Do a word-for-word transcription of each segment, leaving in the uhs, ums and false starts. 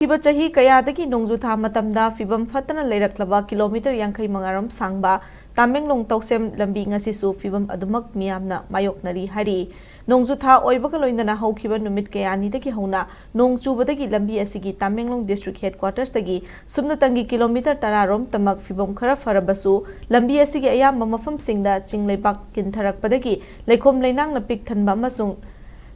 ꯍꯧꯈꯤꯕ ꯆꯍꯤ ꯀꯌꯥꯗꯒꯤ ꯅꯣꯡꯖꯨ ꯊꯥ ꯃꯇꯝꯗ ꯐꯤꯕꯝ ꯐꯠꯇꯅ ꯂꯩꯔꯛꯂꯕ ꯀꯤꯂꯣꯃꯤꯇꯔ ꯌꯥꯡꯈꯩ ꯃꯉꯥ ꯔꯣꯝ ꯁꯥꯡꯕ ꯇꯥꯃꯦꯡꯂꯣꯡ ꯇꯧꯁꯦꯝ ꯂꯝꯕꯤ ꯉꯁꯤꯁꯨ ꯐꯤꯕꯝ ꯑꯗꯨꯃꯛ ꯃꯤꯌꯥꯝꯅ ꯃꯥꯌꯣꯛꯅꯔꯤ ꯍꯥꯏꯔꯤ꯫ ꯅꯣꯡꯖꯨ ꯊꯥ ꯑꯣꯏꯕꯒ ꯂꯣꯏꯅꯅ ꯍꯧꯈꯤꯕ ꯅꯨꯃꯤꯠ ꯀꯌꯥꯅꯤꯗꯒꯤ ꯍꯧꯅ ꯅꯣꯡ ꯆꯨꯕꯗꯒꯤ ꯂꯝꯕꯤ ꯑꯁꯤꯒꯤ ꯇꯥꯃꯦꯡꯂꯣꯡ ꯗꯤꯁꯇ꯭ꯔꯤꯛ ꯍꯦꯗꯀ꯭ꯋꯥꯇꯔꯁꯇꯒꯤ ꯁꯨꯞꯅꯇꯪꯒꯤ ꯀꯤꯂꯣꯃꯤꯇꯔ ꯇꯔꯥ ꯔꯣꯝꯇꯃꯛ ꯐꯤꯕꯝ ꯈꯔ ꯐꯔꯕꯁꯨ, ꯂꯝꯕꯤ ꯑꯁꯤꯒꯤ ꯑꯌꯥꯝꯕ ꯃꯐꯝꯁꯤꯡꯗ ꯆꯤꯡ ꯂꯩꯕꯥꯛ ꯀꯤꯟꯊꯔꯛꯄꯗꯒꯤ ꯂꯩꯈꯣꯝ ꯂꯩꯅꯥꯡꯅ ꯄꯤꯛ ꯊꯟꯕ ꯑꯃꯁꯨꯡ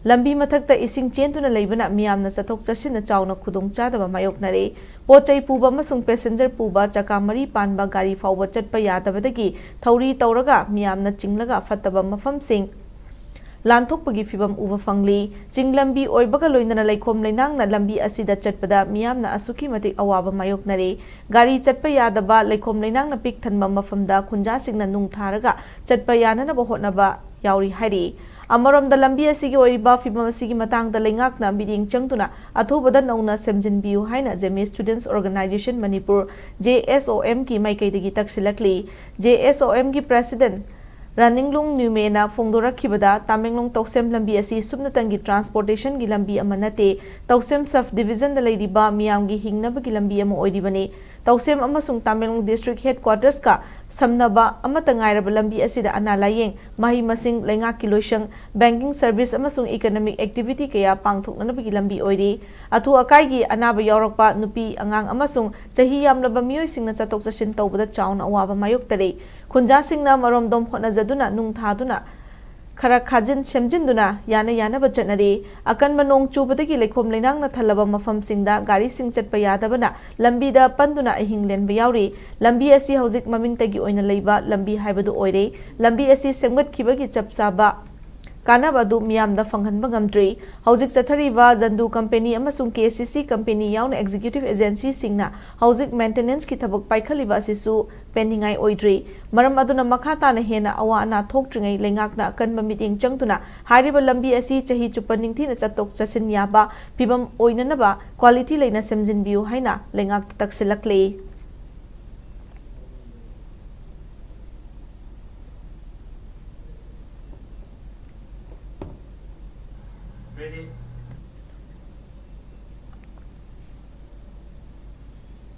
ꯂꯝꯕꯤ ꯃꯊꯛꯇ ꯏꯁꯤꯡ ꯆꯦꯟꯗꯨꯅ ꯂꯩꯕꯅ ꯃꯤꯌꯥꯝꯅ ꯆꯠꯊꯣꯛ ꯆꯠꯁꯤꯟꯗ ꯆꯥꯎꯅ ꯈꯨꯗꯣꯡꯆꯥꯗꯕ ꯃꯥꯌꯣꯛꯅꯔꯦ꯫ ꯄꯣꯠ ꯆꯩ ꯄꯨꯕ ꯑꯃꯁꯨꯡ ꯄꯦꯁꯦꯟꯖꯔ ꯄꯨꯕ ꯆꯀꯥ ꯃꯔꯤ ꯄꯥꯟꯕ ꯒꯥꯔꯤ ꯐꯥꯎꯕ ꯆꯠꯄ ꯌꯥꯗꯕꯗꯒꯤ ꯊꯧꯔꯤ ꯇꯧꯔꯒ ꯃꯤꯌꯥꯝꯅ ꯆꯤꯡꯂꯒ ꯐꯠꯇꯕ ꯃꯐꯝꯁꯤꯡ ꯂꯥꯟꯊꯣꯛꯄꯒꯤ ꯐꯤꯚꯝ ꯎꯕ ꯐꯪꯂꯤ꯫ ꯆꯤꯡ ꯂꯝꯕꯤ ꯑꯣꯏꯕꯒ ꯂꯣꯏꯅꯅ ꯂꯩꯈꯣꯝ ꯂꯩꯅꯥꯡꯅ ꯂꯝꯕꯤ ꯑꯁꯤꯗ ꯆꯠꯄꯗ ꯃꯤꯌꯥꯝꯅ ꯑꯁꯨꯛꯀꯤ ꯃꯇꯤꯛ ꯑꯋꯥꯕ ꯃꯥꯌꯣꯛꯅꯔꯦ꯫ ꯒꯥꯔꯤ ꯆꯠꯄ ꯌꯥꯗꯕ, ꯂꯩꯈꯣꯝ ꯂꯩꯅꯥꯡꯅ ꯄꯤꯛ ꯊꯟꯕ ꯃꯐꯝꯗ ꯈꯨꯟꯖꯥꯁꯤꯡꯅ ꯅꯨꯡ ꯊꯥꯔꯒ ꯆꯠꯄ ꯌꯥꯅꯅꯕ ꯍꯣꯠꯅꯕ ꯌꯥꯎꯔꯤ ꯍꯥꯏꯔꯤ꯫ ꯑꯃꯔꯣꯝꯗ, ꯂꯝꯕꯤ ꯑꯁꯤꯒꯤ ꯑꯣꯏꯔꯤꯕ ꯐꯤꯚꯝ ꯑꯁꯤꯒꯤ ꯃꯇꯥꯡꯗ ꯂꯩꯉꯥꯛꯅ ꯃꯤꯠꯌꯦꯡ ꯆꯪꯗꯨꯅ ꯑꯊꯨꯕꯗ ꯅꯧꯅ ꯁꯦꯝꯖꯤꯟꯕꯤꯌꯨ ꯍꯥꯏꯅ ꯖꯦꯃꯤ ꯁ꯭ꯇꯨꯗꯦꯟꯠꯁ ꯑꯣꯔꯒꯅꯥꯏꯖꯦꯁꯟ ꯃꯅꯤꯄꯨꯔ, ꯖꯦ ꯑꯦꯁ ꯑꯣ ꯑꯦꯝꯒꯤ ꯃꯥꯏꯀꯩꯗꯒꯤ ꯇꯛꯁꯤꯜꯂꯛꯂꯤ꯫ ꯖꯦ ꯑꯦꯁ ꯑꯣ ꯑꯦꯝꯒꯤ ꯄ꯭ꯔꯦꯁꯤꯗꯦꯟꯠ ꯔꯥꯅꯤꯡꯂꯨꯡ ꯅ꯭ꯌꯨꯃꯦꯅ ꯐꯣꯡꯗꯣꯔꯛꯈꯤꯕꯗ, ꯇꯥꯃꯦꯡꯂꯣꯡ ꯇꯧꯁꯦꯝ ꯂꯝꯕꯤ ꯑꯁꯤ ꯁꯨꯞꯅꯇꯪꯒꯤ ꯇ꯭ꯔꯥꯟꯁꯄꯣꯔꯇꯦꯁꯟꯒꯤ ꯂꯝꯕꯤ ꯑꯃ ꯅꯠꯇꯦ, ꯇꯧꯁꯦꯝ ꯁꯕ ꯗꯤꯚꯤꯖꯟꯗ ꯂꯩꯔꯤꯕ ꯃꯤꯌꯥꯝꯒꯤ ꯍꯤꯡꯅꯕꯒꯤ ꯂꯝꯕꯤ ꯑꯃ ꯑꯣꯏꯔꯤꯕꯅꯤ꯫ ꯇꯧꯁꯦꯝ ꯑꯃꯁꯨꯡ ꯇꯥꯃꯦꯡꯂꯣꯡ ꯗꯤꯁꯇ꯭ꯔꯤꯛ ꯍꯦꯗꯀ꯭ꯋꯥꯇꯔꯁꯀ ꯁꯝꯅꯕ ꯑꯃꯠꯇ ꯉꯥꯏꯔꯕ ꯂꯝꯕꯤ ꯑꯁꯤꯗ ꯑꯅꯥ ꯂꯥꯌꯦꯡ, ꯃꯍꯩ ꯃꯁꯤꯡ, ꯂꯩꯉꯥꯛꯀꯤ ꯂꯣꯏꯁꯪ, ꯕꯦꯡꯀꯤꯡ ꯁꯔꯚꯤꯁ ꯑꯃꯁꯨꯡ ꯏꯀꯣꯅꯣꯃꯤꯛ ꯑꯦꯛꯇꯤꯚꯤꯇꯤ ꯀꯌꯥ ꯄꯥꯡꯊꯣꯛꯅꯅꯕꯒꯤ ꯂꯝꯕꯤ ꯑꯣꯏꯔꯤ꯫ ꯑꯊꯨ ꯑꯀꯥꯏꯒꯤ ꯑꯅꯥꯕ ꯌꯥꯎꯔꯛꯄ, ꯅꯨꯄꯤ, ꯑꯉꯥꯡ ꯑꯃꯁꯨꯡ ꯆꯍꯤ ꯌꯥꯝꯂꯕ ꯃꯤꯑꯣꯏꯁꯤꯡꯅ ꯆꯠꯊꯣꯛ ꯆꯠꯁꯤꯟ ꯇꯧꯕꯗ ꯆꯥꯎꯅ ꯑꯋꯥꯕ ꯃꯥꯌꯣꯛꯇꯔꯤ꯫ ꯈꯨꯟꯖꯥꯁꯤꯡꯅ ꯃꯔꯣꯝꯗꯣꯝ ꯍꯣꯠꯅꯖꯗꯨꯅ ꯅꯨꯡ ꯊꯥꯗꯨꯅ ꯈꯔ ꯈꯥꯖꯤꯟ ꯁꯦꯝꯖꯤꯟꯗꯨꯅ ꯌꯥꯅ ꯌꯥꯅꯕ ꯆꯠꯅꯔꯤ꯫ ꯑꯀꯟꯕ ꯅꯣꯡ ꯆꯨꯕꯗꯒꯤ ꯂꯩꯈꯣꯝ ꯂꯩꯅꯥꯡꯅ ꯊꯜꯂꯕ ꯃꯐꯝꯁꯤꯡꯗ ꯒꯥꯔꯤꯁꯤꯡ ꯆꯠꯄ ꯌꯥꯗꯕꯅ ꯂꯝꯕꯤꯗ ꯄꯟꯗꯨꯅ ꯑꯍꯤꯡ ꯂꯦꯟꯕ ꯌꯥꯎꯔꯤ꯫ ꯂꯝꯕꯤ ꯑꯁꯤ ꯍꯧꯖꯤꯛ ꯃꯃꯤꯡꯇꯒꯤ ꯑꯣꯏꯅ ꯂꯩꯕ ꯂꯝꯕꯤ ꯍꯥꯏꯕꯗꯨ ꯑꯣꯏꯔꯦ꯫ ꯂꯝꯕꯤ ꯑꯁꯤ ꯁꯦꯝꯒꯠꯈꯤꯕꯒꯤ ꯆꯞ ꯆꯥꯕ ꯀꯥꯟꯅꯕ ꯑꯗꯨ ꯃꯤꯌꯥꯝꯗ ꯐꯪꯍꯟꯕ ꯉꯝꯗ꯭ꯔꯤ꯫ ꯍꯧꯖꯤꯛ ꯆꯠꯊꯔꯤꯕ ꯖꯟꯗꯨ ꯀꯝꯄꯦꯅꯤ ꯑꯃꯁꯨꯡ ꯀꯦ ꯁꯤ ꯁꯤ ꯀꯝꯄꯦꯅꯤ ꯌꯥꯎꯅ ꯑꯦꯛꯖꯤꯀ꯭ꯌꯨꯇꯤꯚ ꯑꯦꯖꯦꯟꯁꯤꯁꯤꯡꯅ ꯍꯧꯖꯤꯛ ꯃꯦꯟꯇꯦꯅꯦꯟꯁꯀꯤ ꯊꯕꯛ ꯄꯥꯏꯈꯠꯂꯤꯕ ꯑꯁꯤꯁꯨ ꯄꯦꯟꯅꯤꯡꯉꯥꯏ ꯑꯣꯏꯗ꯭ꯔꯤ꯫ ꯃꯔꯝ ꯑꯗꯨꯅ ꯃꯈꯥ ꯇꯥꯅ ꯍꯦꯟꯅ ꯑꯋꯥ ꯑꯅꯥ ꯊꯣꯛꯇ꯭ꯔꯤꯉꯩ ꯂꯩꯉꯥꯛꯅ ꯑꯀꯟꯕ ꯃꯤꯠꯌꯦꯡ ꯆꯪꯗꯨꯅ ꯍꯥꯏꯔꯤꯕ ꯂꯝꯕꯤ ꯑꯁꯤ ꯆꯍꯤ ꯆꯨꯞꯄ ꯅꯤꯡꯊꯤꯅ ꯆꯠꯊꯣꯛ ꯆꯠꯁꯤꯟ ꯌꯥꯕ ꯐꯤꯚꯝ ꯑꯣꯏꯅꯅꯕ ꯀ꯭ꯋꯥꯂꯤꯇꯤ ꯂꯩꯅ ꯁꯦꯝꯖꯤꯟꯕꯤꯌꯨ ꯍꯥꯏꯅ ꯂꯩꯉꯥꯛꯇ ꯇꯛꯁꯤꯜꯂꯛꯂꯤ꯫